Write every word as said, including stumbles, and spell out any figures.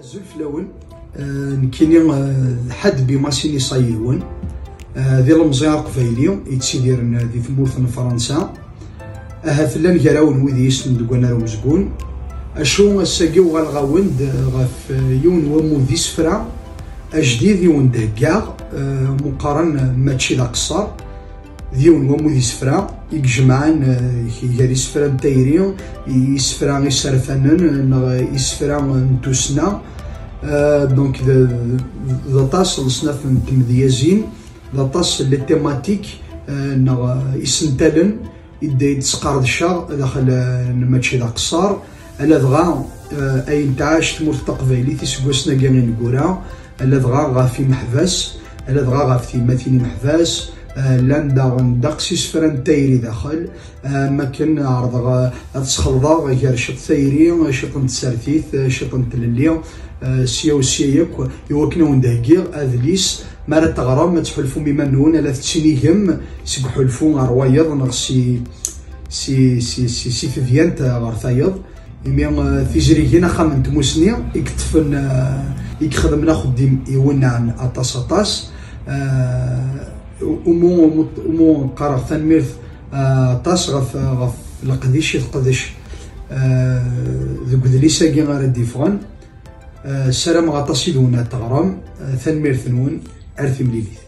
Azul fell-awen. Eh, nekkini, eh, d Ḥadbi Masini Sayiwen, eh, d ilemẓi aqbayli yettidiren di tmurt n Fransa. Ahat llan gar-awen wid yessnen deg wannar umezgun. Acu, ass-agi uɣaleɣ-awen-d ɣef, eh, yiwen n wammud isefra ajdid i wen-d-heggaɣ, eh, muqqaren, eh, mačči d aqeṣṣer. D yiwen n wammud isefra i ijemɛen, eh, gar isefra n tayri, isefra iserfanen, neɣ isefra n tussna. Eh, donc, d, d, d aṭas n leṣnaf n tmedyazin, d aṭas n les thématiques, eh, neɣ, eh, isentalen i d, i d-sqerdceɣ daxel, eh, n mačči d aqeṣṣer, ala dɣa, eh, ayen tɛac tmurt taqbaylit iseggasen-agi ineggura, ala dɣa ɣef imeḥbas, ala dɣa ɣef tyemmatin imeḥbas, eh, llan daɣen ddeqs isefra n tayri daxel, eh, am akken ɛerḍeɣ, eh, ad sxelḍeɣ gar ciṭ tayri, ciṭ n tsertit, eh, ciṭ n tlelli, eh, sya u sya yakk, i wakken ad wen-d-heggiɣ adlis, mi ara teɣrem ad tḥulfum iman-nwen, ala tettinigem seg uḥulfu ɣer wayeḍ neɣ si, si, si, si, si tedyant ɣer tayeḍ. Imi, eh, tizrigin axxam n tmusni i yeṭṭfen, eh, i ixedmen axeddim iwenɛen aṭas, aṭas. Eh, umu, umu, umu qqareɣ tanemmirt, eh, aṭas ɣef, ɣef leqdic i teqdec, eh, deg udlis-agi ara d-iffɣen. Eh, ssarameɣ aṭas i d-wen ad teɣrem. Eh, tanemmirt-nwen, ar timlilit.